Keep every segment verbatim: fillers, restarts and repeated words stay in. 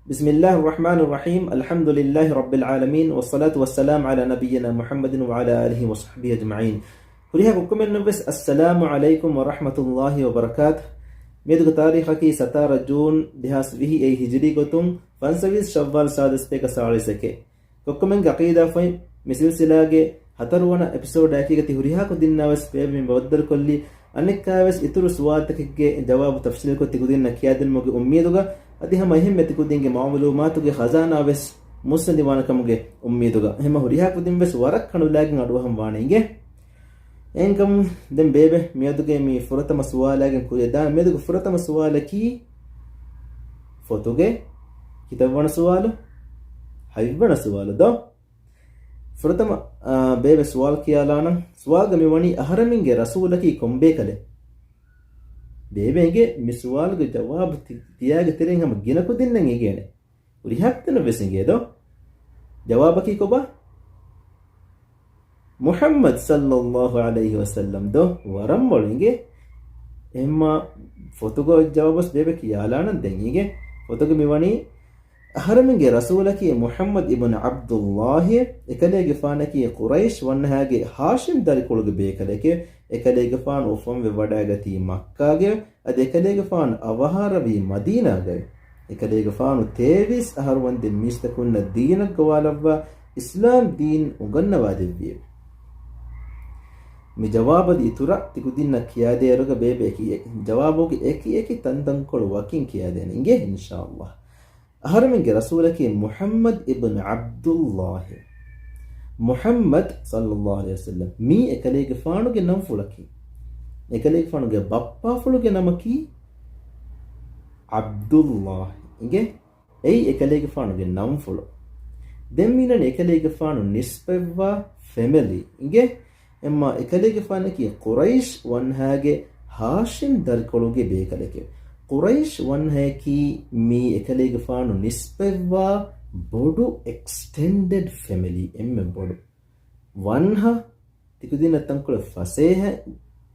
بسم الله الرحمن الرحيم. الحمد لله رب العالمين، والصلاة والسلام على نبينا محمد وعلى آله وصحبه أجمعين. ހުރިހާ ކޮއްކޮމެންނަށްވެސް السلام عليكم ورحمة الله وبركاته. މިއަދުގެ ތާރީޚަކީ ސަތާރަ ޖޫން ދެހާސް ވިހި، އެއީ ހިޖުރީ ގޮތުން ފަންސަވީސް ޝައްވާލް ސާދަ ސަތޭކަ ސާޅީސް އެކެއް. ކޮއްކޮމެންގެ އަޤީދާފައި މި ސިލްސިލާގެ ހަތަރުވަނަ އެޕިސޯޑާއެކީގަ ތި ހުރިހާ ކުދިންނާވެސް ބޭބެ މި ބައްދަލުކޮށްލީ، އަނެއްކާވެސް އިތުރު ސުވާލުތަކެއްގެ ޖަވާބު ތަފްސީލްކޮށް ތި ކުދިންނަށް ކިޔާދިނުމުގެ އުއްމީދުގަ، އަދި ހަމަ އެހެންމެ ތި ކުދިންގެ މަޢުލޫމާތުގެ ޚަޒާނާވެސް މުއްސަނދިވާނެ ކަމުގެ އުއްމީދުގަ. ހަމަ ހުރިހާ ކުދިންވެސް ވަރަށް ކަނުލާގެން އަޑުއަހަން ވާނެ އިނގޭ. އެހެންކަމުން ދެން ބޭބެ މިއަދުގެ މި ފުރަތަމަ ސުވާލާގެން ކުރިއަށް ދާން. މިއަދުގެ ފުރަތަމަ ސުވާލަކީ ފޮތުގެ ކިތައްވަނަ ސުވާލު؟ ހަތްވަނަ ސުވާލު ދޯ؟ ފުރަތަމަ، އާ، ބޭބެ ސުވާލު ކިޔާލާނަން. ސުވާލުގަ މިވަނީ އަހަރެމެންގެ ރަސޫލަކީ ކޮންބޭކަލެއް؟ ބޭބެ އެނގޭ މި ސުވާލުގެ ޖަވާބު ތި-، ތިޔާގެ ތެރެއިން ހަމަ ގިނަ ކުދިންނަށް އެނގޭނެ. ހުރިހާ ކުދިންނަށްވެސް އެނގޭ ދޯ؟ ޖަވާބަކީ ކޮބާ؟ މުޙައްމަދު ޞައްލައްލާހު ޢަލައިހި ވަސައްލަމް ދޯ؟ ވަރަށް މޮޅު އިނގޭ. އެހެންމާ ފޮތުގަ ޖަވާބުވެސް ބޭބެ ކިޔާލާނަން ދެން އިނގޭ. ފޮތުގަ މިވަނީ އަހަރެމެންގެ ރަސޫލަކީ މުޙައްމަދު އިބްނު ޢަބްދުއްލާހި، އެކަލޭގެފާނަކީ ޤުރައިޝް ވަންހައިގެ ހާޝިމް ދަރިކޮޅުގެ ބޭކަލެކެވެ. އެކަލޭގެފާނު އުފަންވެ ވަޑައިގަތީ މައްކާގެ، އަދި އެކަލޭގެފާނު އަވަހާރަވީ މަދީނާގައި. އެކަލޭގެފާނު ތޭވީސް އަހަރު ވަންދެން މީސްތަކުންނަށް ދީނަށް ގޮވާލައްވާ އިސްލާމް ދީން އުނގަންނަވާދެއްވިއެވެ. މި ޖަވާބަދި އިތުރަށް ތި ކުދިންނަށް ކިޔާދޭއިރުގަ ބޭބެ އެކި އެ-، ޖަވާބުގެ އެކި އެކި ތަންތަންކޮޅު ވަކިން ކިޔާދޭނެ އިނގޭ އިންޝާﷲ. އަހަރެމެންގެ ރަސޫލަކީ މުޙައްމަދު އިބްނު ޢަބްދުއްލާހި. މުޙައްމަދު ޞައްލައްލާހު ޢަލައިހި ވަސައްލަމް މީ އެކަލޭގެފާނުގެ ނަންފުޅަކީ. އެކަލޭގެފާނުގެ ބައްޕާފުޅުގެ ނަމަކީ ޢަބްދުއްލާހި އިނގޭ. އެއީ އެކަލޭގެފާނުގެ ނަންފުޅު. ދެން މިނަން އެކަލޭގެފާނު ނިސްބަތްވާ ފެމިލީ އިނގޭ. އެމާ އެކަލޭގެފާނަކީ ޤުރައިޝް ވަންހާގެ ހާޝިމް ދަރިކޮޅުގެ ބޭކަލެކެވެ. ޤުރައިޝް ވަންހަޔަކީ މީ އެކަލޭގެފާނު ނިސްބަތްވާ ބޮޑު އެކްސްޓެންޑެޑް ފެމިލީ، އެންމެ ބޮޑު. ވަންހަ ތިކުދިންނަށް ތަންކޮޅެއް ފަސޭހަ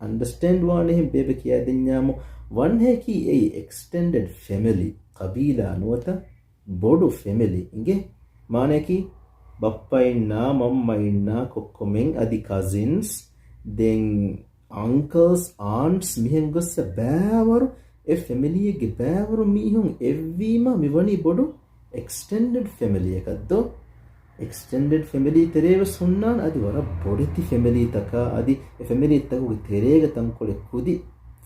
އަންޑަސްޓޭންޑް ވާނެހެން ބޭބެ ކިޔާދިންޏާމު، ވަންހަޔަކީ އެއީ އެކްސްޓެންޑެޑް ފެމިލީ، ޤަބީލާ ނުވަތަ ބޮޑު ފެމިލީ އިނގޭ. މާނަޔަކީ ބައްޕައިންނާ، މަންމައިންނާ، ކޮއްކޮމެން އަދި ކަޒިންސް، ދެން އަންކަލްސް، އާންޓްސް މިހެން ގޮއްސަ ބައިވަރު، އެ ފެމިލީއެއްގެ ބައިވަރު މީހުން އެއްވީމަ މިވަނީ ބޮޑު އެކްސްޓެންޑެޑް ފެމިލީއަކަށް ދޯ؟ އެކްސްޓެންޑެޑް ފެމިލީ ތެރޭވެސް ހުންނާނެ އަދި ވަރަށް ބޮޑެތި ފެމިލީތަކާ އަދި އެ ފެމިލީތަކުގެ ތެރޭގަ ތަންކޮޅެއް ކުދި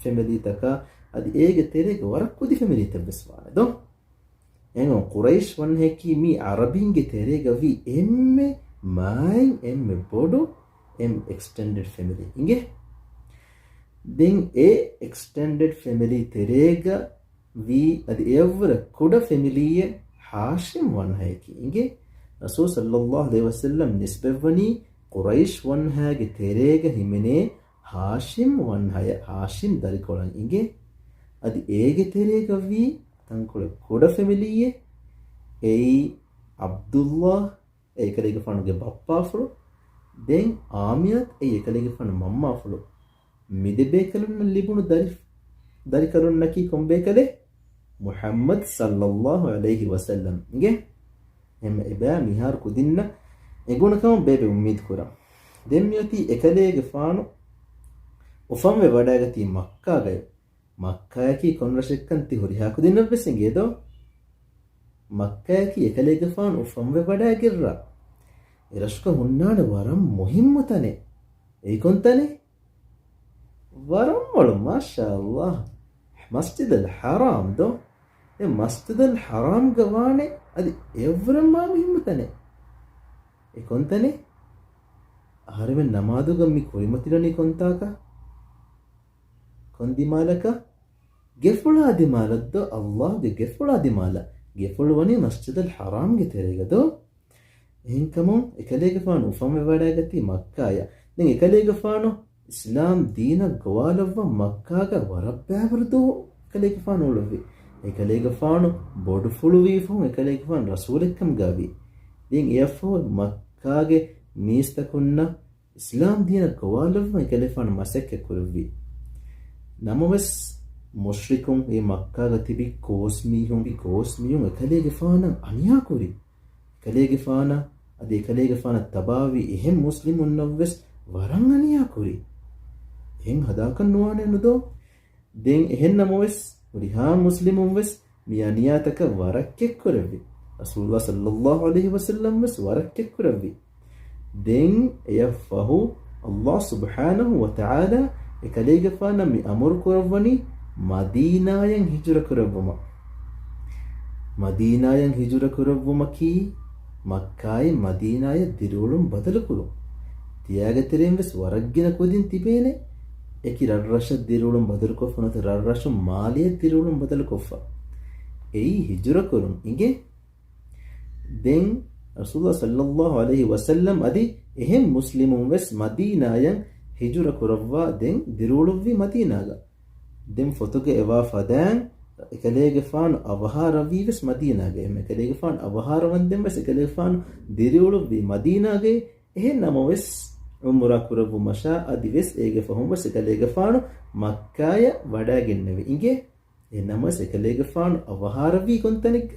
ފެމިލީތަކާ އަދި އޭގެ ތެރޭގަ ވަރަށް ކުދި ފެމިލީތައްވެސް ވާނެ ދޯ؟ އެހެން ޤުރައިޝް ވަންހަޔަކީ މީ ޢަރަބިންގެ ތެރޭގަ ވީ އެންމެ މާތް އެންމެ ބޮޑު އެން އެކްސްޓެންޑެޑް ފެމިލީ އިނގޭ. ދެން އެ އެކްސްޓެންޑެޑް ފެމިލީ ތެރޭގަ ވީ އަދި އެއަށްވުރެ ކުޑަ ފެމިލީއެއް ހާޝިމް ވަންހަޔަކީ އިނގޭ. ރަސޫލު ޞައްލައްލާހު ޢަލައިހި ވަސައްލަމް ނިސްބަތްވަނީ ޤުރައިޝް ވަންހަޔަގެ ތެރޭގަ ހިމެނޭ ހާޝިމް ވަންހަޔަ، ހާޝިމް ދަރިކޮޅަށް އިނގޭ. އަދި އޭގެ ތެރޭގަ ވީ ތަންކޮޅެއް ކުޑަ ފެމިލީއެއް. އެއީ ޢަބްދުއްލާހް، އެ އެކަލޭގެފާނުގެ ބައްޕާފުޅު، ދެން އާމިނަތު، އެ އެކަލޭގެފާނު މަންމާފުޅު. މި ދެ ބޭކަލުންނަށް ލިބުނު ދަރި، ދަރިކަލުންނަކީ ކޮން ބޭކަލެއް؟ މުޙައްމަދު ޞައްލައްލާހު ޢަލައިހި ވަސައްލަމް އިނގޭ. އެހެން އެބައި މިހާރު ކުދިންނަށް އެނގުނު ކަމަށް ބޭބެ އުއްމީދު ކުރަން. ދެން މިއޮތީ އެކަލޭގެފާނު އުފަންވެ ވަޑައިގަތީ މައްކާގައި. މައްކާޔަކީ ކޮން ރަށެއްކަން ތި ހުރިހާ ކުދިންނަށްވެސް އެނގޭ ދޯ؟ މައްކާޔަކީ އެކަލޭގެފާނު އުފަންވެ ވަޑައިގެން ރަށް. އެ ރަށުގަ ހުންނާނެ ވަރަށް މުހިއްމު ތަނެއް. އެއީ ކޮން ތަނެއް؟ ވަރަށް މޮޅު، މާޝާﷲ. މަސްޖިދުލް ޙަރާމް ދޯ؟ އެ މަސްޖިދުލް ޙަރާމްގަ ވާނެ އަދި އެއަށްވުރެ މާ މުހިއްމު ތަނެއް. އެ ކޮން ތަނެއް؟ އަހަރެމެން ނަމާދުގަ މި ކުރިމަތިލަނީ ކޮންތާކަށް؟ ކޮން ދިމާލަކަށް؟ ގެފުޅާ ދިމާލަށް ދޯ؟ ﷲ ގެ ގެފުޅާ ދިމާލަށް. ގެފުޅު ވަނީ މަސްޖިދުލް ޙަރާމްގެ ތެރޭގަ ދޯ؟ އެހެންކަމުން އެކަލޭގެފާނު އުފަންވެ ވަޑައިގަތީ މައްކާޔަށް. ދެން އެކަލޭގެފާނު އިސްލާމް ދީނަށް ގޮވާލައްވަން މައްކާގަ ވަރަށް ބައިވަރު ދުވަހު އެކަލޭގެފާނު އުޅުއްވި. އެކަލޭގެފާނު ބޮޑުފުޅުވީ ފަހުން އެކަލޭގެފާނު ރަސޫލެއްކަމުގަ ވީ. ދެން އެއަށްފަހު މައްކާގެ މީސްތަކުންނަށް އިސްލާމް ދީނަށް ގޮވާލައްވަން އެކަލޭފާނު މަސައްކަތް ކުރެއްވި. ނަމަވެސް، މުޝްރިކުން އެ މައްކާގަ ތިބި ކޯސްމީހުން، ކޯސްމީހުން އެކަލޭގެފާނަށް އަނިޔާކުރި. އެކަލޭގެފާނަށް އަދި އެކަލޭގެފާނަށް ތަބާވި އެހެން މުސްލިމުންނަށްވެސް ވަރަށް އަނިޔާކުރި. އެހެން ހަދާކަށް ނުވާނެ ނުދޯ؟ ދެން އެހެން ނަމަވެސް، ހުރިހާ މުސްލިމުންވެސް މި އަނިޔާތަކަށް ވަރަށް ކެއްކުރެއްވި. ރަސޫލާ ޞައްލައްލާހު ޢަލައިހި ވަސައްލަމްވެސް ވަރަށް ކެއްކުރެއްވި. ދެން އެޔަށް ފަހު، އައްލާހު ސުބްޙާނަހު ވަތަޢާލާ އެކަލޭގެފާނަށް މި އަމުރު ކުރައްވަނީ މަދީނާޔަށް ހިޖުރަ ކުރެއްވުމަށް. މަދީނާޔަށް ހިޖުރަ ކުރެއްވުމަކީ، މައްކާއިން މަދީނާޔަށް ދިރިއުޅުން ބަދަލުކުރުން. ތިޔާގެ ތެރެއިން ވެސް ވަރަށް ގިނަ ކުދިން ތިބޭނެ. އެކި ރަށްރަށަށް ދިރިއުޅުން ބަދަލުކޮށްފަ ނުވަތަ ރަށްރަށުން މާލެއަށް ދިރިއުޅުން ބަދަލުކޮށްފަ. އެއީ ހިޖުރަ ކުރުން އިނގޭ. ދެން ރަސޫލާ ޞައްލައްލާހު ޢަލައިހި ވަސައްލަމް އަދި އެހެން މުސްލިމުން ވެސް މަދީނާޔަށް ހިޖުރަ ކުރައްވާ ދެން ދިރިއުޅުއްވި މަދީނާގަ. ދެން ފޮތުގަ އެވާ ފަދައިން އެކަލޭގެފާނު އަވަހާރަވީ ވެސް މަދީނާގައި. އެކަލޭގެފާނު އަވަހާރަވަންދެން ވެސް އެކަލޭގެފާނު ދިރިއުޅުއްވީ މަދީނާގައި. އެހެން ނަމަވެސް، ޢުމްރާ ކުރެއްވުމަށާ އަދިވެސް އޭގެ ފަހުން ވެސް އެކަލޭގެފާނު މައްކާޔަށް ވަޑައިގެންނެވި އިނގޭ. އެހެން ނަމަވެސް އެކަލޭގެފާނު އަވަހާރަވީ ކޮންތަނެއްގަ؟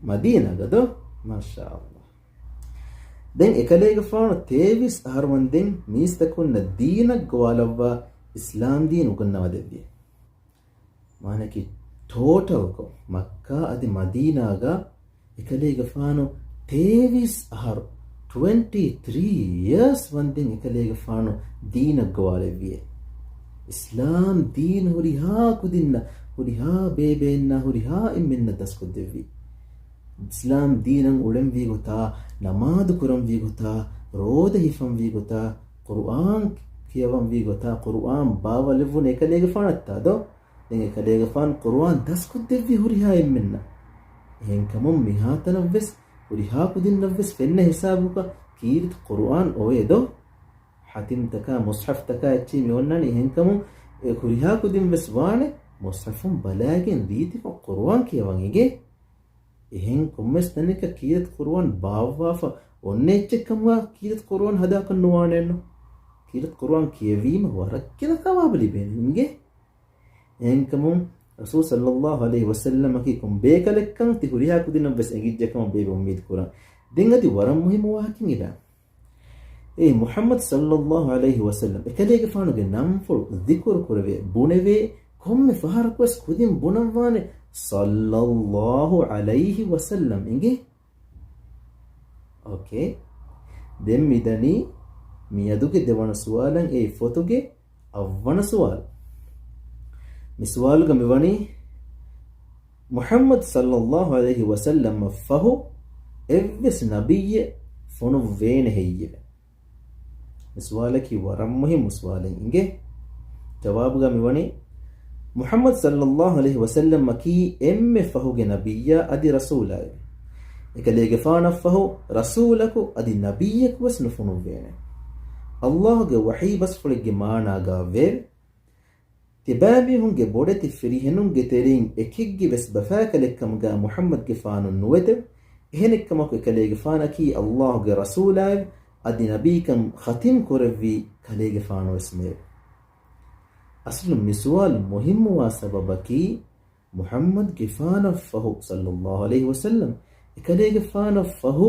މަދީނާގަ ދޯ؟ މާޝާﷲ. ދެން އެކަލޭގެފާނު ތޭވީސް އަހަރު ވަންދެން މީސްތަކުންނަށް ދީނަށް ގޮވާލައްވާ އިސްލާމް ދީން އުނގަންނަވަދެއްވި. މާނަކީ ޓޯޓަލްކޮށް މައްކާ އަދި މަދީނާގަ އެކަލޭގެފާނު ތޭވީސް އަހަރު، ޓްވެންޓީ ތްރީ އިޔާސް ވަންދެން އެކަލޭގެފާނު ދީނަށް ގޮވާލެއްވިއޭ. އިސްލާމް ދީން ހުރިހާ ކުދިންނަށް، ހުރިހާ ބޭބެއިންނަށް، ހުރިހާ އެންމެންނަށް ދަސްކޮށްދެއްވި. އިސްލާމް ދީނަށް އުޅެންވީ ގޮތާ، ނަމާދު ކުރަންވީ ގޮތާ، ރޯދަ ހިފަންވީ ގޮތާ، ޤުރުއާން ކިޔަވަންވީ ގޮތާ، ޤުރުއާން ބާވަލެއްވުން އެކަލޭގެފާނަށްތާ ދޯ؟ ދެން އެކަލޭގެފާނު ޤުރުއާން ދަސްކޮށްދެއްވި ހުރިހާ އެންމެންނަށް. އެހެންކަމުން މިހާތަނަށްވެސް ހުރިހާ ކުދިންނަށްވެސް ފެންނަ ހިސާބުގަ ކީރިތި ޤުރުއާން އޮވޭ ދޯ؟ ހަތިމްތަކާ މުޞްޙަފްތަކާ އެއްޗެހި މި އޮންނާނީ. އެހެންކަމުން އެ ހުރިހާ ކުދިން ވެސް ވާނެ މުޞްޙަފުން ބަލައިގެން ރީތިކޮށް ޤުރުއާން ކިޔަވަން އިނގޭ. އެހެން ކޮންމެސް ތަނެއްގަ ކީރިތި ޤުރުއާން ބާއްވާފަ އޮންނަ އެއްޗެއް ކަމުގަ ކީރިތި ޤުރުއާން ހަދާކަށް ނުވާނެއްނު. ކީރިތި ޤުރުއާން ކިޔެވީމަ ވަރަށް ގިނަ ޘަވާބު ލިބޭނެ އިނގޭ. އެހެންކަމުން ރަސޫލު ޞައްލައްލާހު ޢަލައިހި ވަސައްލަމަކީ ކޮން ބޭކަލެއްކަން ތި ހުރިހާ ކުދިންނަށް ވެސް އެނގިއްޖެ ކަމަށް ބޭބެ އުއްމީދު ކުރަން. ދެން އަދި ވަރަށް މުހިއްމު ވާހަކައެއް އިވޭ. އޭ މުޙައްމަދު ޞައްލައްލާހު ޢަލައިހި ވަސައްލަމް އެކަލޭގެފާނުގެ ނަންފުޅު ޛިކުރު ކުރެވޭ، ބުނެވޭ، ކޮންމެ ފަހަރަކުވެސް ކުދިން ބުނަންވާނެ ޞައްލައްލާހު ޢަލައިހި ވަސައްލަމް އިނގޭ. އޯކޭ. ދެން މިދަނީ މިއަދުގެ ދެވަނަ ސުވާލަށް އެއީ ފޮތުގެ އަށްވަނަ ސުވާލު. މި ސުވާލުގަ މިވަނީ، މުޙައްމަދު ޞައްލައްލާހު ޢަލައިހި ވަސައްލަމަށް ފަހު އެއްވެސް ނަބިއްޔެއް ފޮނުއްވޭނެ ހެއްޔެވެ؟ މި ސުވާލަކީ ވަރަށް މުހިއްމު ސުވާލެއް އިނގޭ. ޖަވާބުގަ މިވަނީ، މުޙައްމަދު ޞައްލައްލާހު ޢަލައިހި ވަސައްލަމަކީ އެންމެ ފަހުގެ ނަބިއްޔާ އަދި ރަސޫލާއެވެ. އެކަލޭގެފާނަށްފަހު ރަސޫލަކު އަދި ނަބިއްޔަކުވެސް ނުފޮނުއްވޭނެ. އައްލާހުގެ ވަޙީ ބަސްފުޅެއްގެ މާނާގައވޭ، ތިބާމީހުންގެ ބޮޑެތި ފިރިހެނުންގެ ތެރެއިން އެކެއްގެ ވެސް ބަފާކަލެއްކަމުގަ މުޙައްމަދުގެފާނު ނުވެތެވެ. އެހެނެއްކަމަކު އެކަލޭގެފާނަކީ އައްލާހުގެ ރަސޫލާއެވެ. އަދި ނަބީކަން ޚަތިމް ކުރެއްވީ ކަލޭގެފާނުވެސްމެއެވެ. އަސްލު މި ސުވާލު މުހިއްމުވާ ސަބަބަކީ، މުޙައްމަދުގެފާނަށްފަހު ޞައްލައްލާހު ޢަލައިހި ވަސައްލަމް، އެކަލޭގެފާނަށްފަހު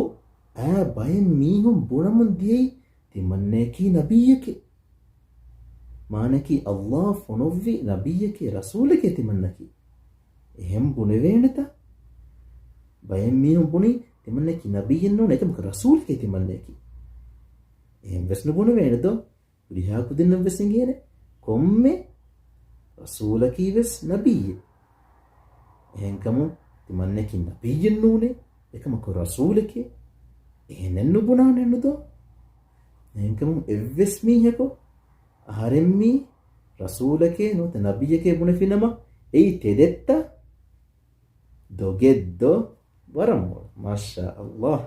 އާ ބައެއް މީހުން ބުނަމުން ދިޔައީ ތިމަންނަޔަކީ ނަބިއްޔެކޭ. މާނައަކީ އައްލާހު ފޮނުއްވި ނަބިއްޔެކޭ ރަސޫލެކޭ ތިމަންނަކީ. އެހެން ބުނެވޭނެތަ؟ ބައެއް މީހުން ބުނީ ތިމަންނަކީ ނަބިއްޔެއް ނޫން، އެކަމަކު ރަސޫލެކޭ ތިމަންނައަކީ. އެހެން ވެސް ނުބުނެވޭނެ ދޯ؟ ހުރިހާ ކުދިންނަށް ވެސް އެނގޭނެ ކޮންމެ ރަސޫލަކީ ވެސް ނަބިއްޔެއް. އެހެންކަމުން ތިމަންނަކީ ނަބިއްޔެއް ނޫނޭ، އެކަމަކު ރަސޫލެކޭ. އެހެނެއް ނުބުނާނެއްނު ދޯ؟ އެހެންކަމުން އެއްވެސް މީހަކު އަހަރެން މީ ރަސޫލެކޭ ނުވަތަ ނަބިއްޔެކޭ ބުނެފިނަމަ، އެއީ ތެދެއްތަ؟ ދޮގެއްދޯ؟ ވަރަށް މޮޅު. މާޝާ ﷲ.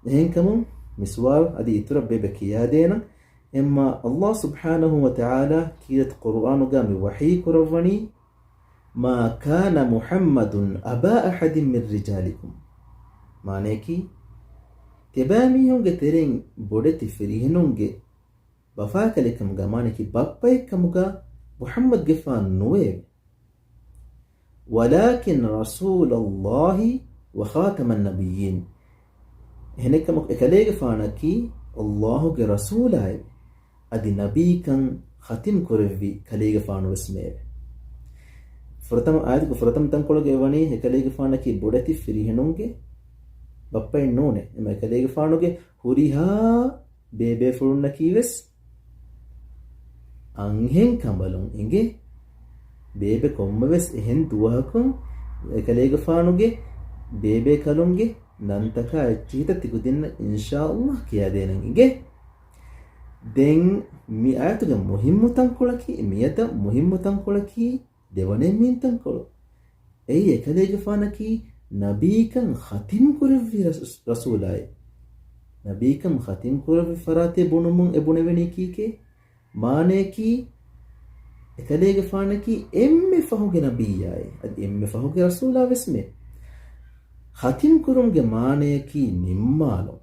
އެހެންކަމުން މި ސުވާލު އަދި އިތުރަށް ބޭބެ ކިޔާދޭނަން. އެމާ ﷲ ސުބްޙާނަހޫ ވަތަޢާލާ ކީރިތި ޤުރުއާނުގަ މި ވަޙީ ކުރައްވަނީ، "ما كان محمد أبا أحد من رجالكم." މާނަޔަކީ، ތިބާމީހުންގެ ތެރެއިން ބޮޑެތި ފިރިހެނުންގެ ބަފާކަލެއްކަމުގަ، މާނައަކީ ބައްޕައެއްކަމުގަ މުޙައްމަދުގެފާނު ނުވެއެވެ. ولكن رسول الله وخاتم النبيين. އެހެނެއްކަމަކު އެކަލޭގެފާނަކީ ﷲ ގެ ރަސޫލާއެވެ. އަދި ނަބީކަން ޚަތިމް ކުރެއްވި ކަލޭގެފާނުވެސް މެއެވެ. ފުރަތަމަ އާޔަތުގެ ފުރަތަމަ ތަންކޮޅުގައި ވަނީ އެކަލޭގެފާނަކީ ބޮޑެތި ފިރިހެނުންގެ ބައްޕައެއް ނޫނޭ. އެމަ އެކަލޭގެފާނުގެ ހުރިހާ ބޭބޭފުޅުންނަކީވެސް އަންހެން ކަނބަލުން އިނގޭ. ބޭބެ ކޮންމެވެސް އެހެން ދުވަހަކުން އެކަލޭގެފާނުގެ ބޭބޭކަލުންގެ ނަންތަކާ އެއްޗިހިތައް ތިކުދިންނަށް އިންޝާﷲ ކިޔާދޭނަން އިނގޭ. ދެން މި އާޔަތުގެ މުހިއްމު ތަންކޮޅަކީ، މިއަދަށް މުހިއްމު ތަންކޮޅަކީ، ދެވަނަ މިން ތަންކޮޅު. އެއީ އެކަލޭގެފާނަކީ ނަބީކަން ޚަތިމް ކުރެއްވި ރަސް-، ރަސޫލާއެވެ. ނަބީކަން ޚަތިމް ކުރެއްވި ފަރާތެއް ބުނުމުން އެ ބުނެވެނީ ކީކޭ؟ މާނަޔަކީ، އެކަލޭގެފާނަކީ އެންމެ ފަހުގެ ނަބިއްޔާއޭ، އަދި އެންމެ ފަހުގެ ރަސޫލާ ވެސްމެ. ޚަތިމް ކުރުމުގެ މާނަޔަކީ ނިންމާލުން.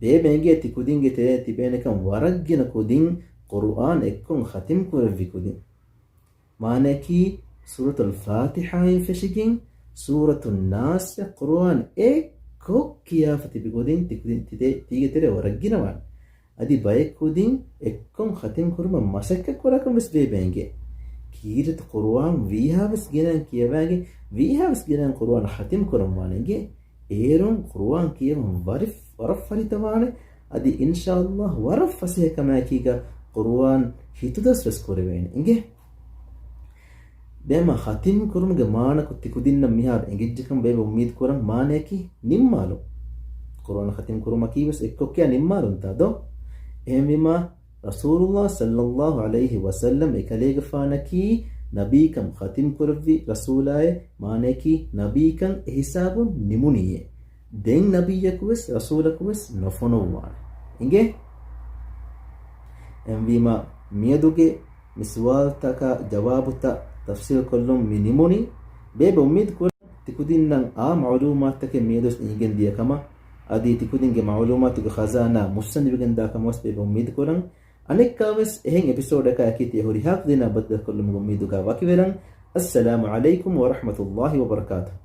ބޭބެ އެނގޭ ތި ކުދިންގެ ތެރޭ ތިބޭނެކަން ވަރަށް ގިނަ ކުދިން ޤުރުއާން އެއްކޮށް ޚަތިމް ކުރެއްވި ކުދިން. މާނަޔަކީ، ސޫރަތުލް ފާތިޙާއިން ފެށިގެން، ސޫރަތުން ނާސްއަށް ޤުރުއާން އެއްކޮށް ކިޔާފަ ތިބި ކުދިން ތި ކުދިން ތި ތެ-، ތީގެ ތެރޭ ވަރަށް ގިނަވާނެ. އަދި ބައެއް ކުދިން އެއްކޮށް ޚަތިމް ކުރުމަށް މަސައްކަތް ކުރާކަން ވެސް ބޭބެ އެނގޭ. ކީރިތި ޤުރުއާން ވީހާވެސް ގިނައިން ކިޔަވާގެ، ވީހާވެސް ގިނައިން ޤުރުއާން ޚަތިމް ކުރަން ވާނެ އެނގޭ. އޭރުން ޤުރުއާން ކިޔަވަން ވަރި-، ވަރަށް ފަރިތަވާނެ. އަދި އިންޝާﷲ ވަރަށް ފަސޭހަކަމާއެކީގަ ޤުރުއާން ހިތުދަސް ވެސް ކުރެވޭނެ އިނގޭ. ދެންމަ ޚަތިމް ކުރުމުގެ މާނަކޮށް ތި ކުދިންނަށް މިހާރު އެނގިއްޖެކަން ބޭބެ އުއްމީދު ކުރަން. މާނަޔަކީ ނިންމާލުން. ޤުރުއާން ޚަތިމް ކުރުމަކީ ވެސް އެއްކޮށް ކިޔާ ނިންމާލުންތާ ދޯ؟ އެހެންވީމާ، ރަސޫލުﷲ ޞައްލަﷲ ޢަލައިހި ވަސައްލަމް އެކަލޭގެފާނަކީ ނަބީކަން ޚަތިމް ކުރެއްވި ރަސޫލާއޭ، މާނަޔަކީ ނަބީކަން އެހިސާބުން ނިމުނީއޭ. ދެން ނަބިއްޔަކު ވެސް ރަސޫލަކު ވެސް ނުފޮނުއްވާނެ. އިނގޭ؟ އެހެންވީމާ، މިއަދުގެ މި ސުވާލުތަކާ ޖަވާބުތައް ތަފްސީލް ކޮށްލުން މި ނިމުނީ. ބޭބެ އުއްމީދު ކުރަން ތިކުދިންނަށް އާ މަޢުލޫމާތުތަކެއް މިއަދުވެސް އެނގިގެން ދިޔަ ކަމަށް، އަދި ތިކުދިންގެ މަޢުލޫމާތުގެ ޚަޒާނާ މުއްސަނދިވެގެން ދާ ކަމަށް ވެސް ބޭބެ އުއްމީދު ކުރަން. އަނެއްކާވެސް އެހެން އެޕިސޯޑަކާއެކީ ތިޔަ ހުރިހާ ކުދިންނާ ބައްދަލުކޮށްލުމުގެ އުއްމީދުގަ ވަކިވެލަން. އައްސަލާމު ޢަލައިކުމް ވަރަޙްމަތުﷲ ވަބަރަކާތުހު.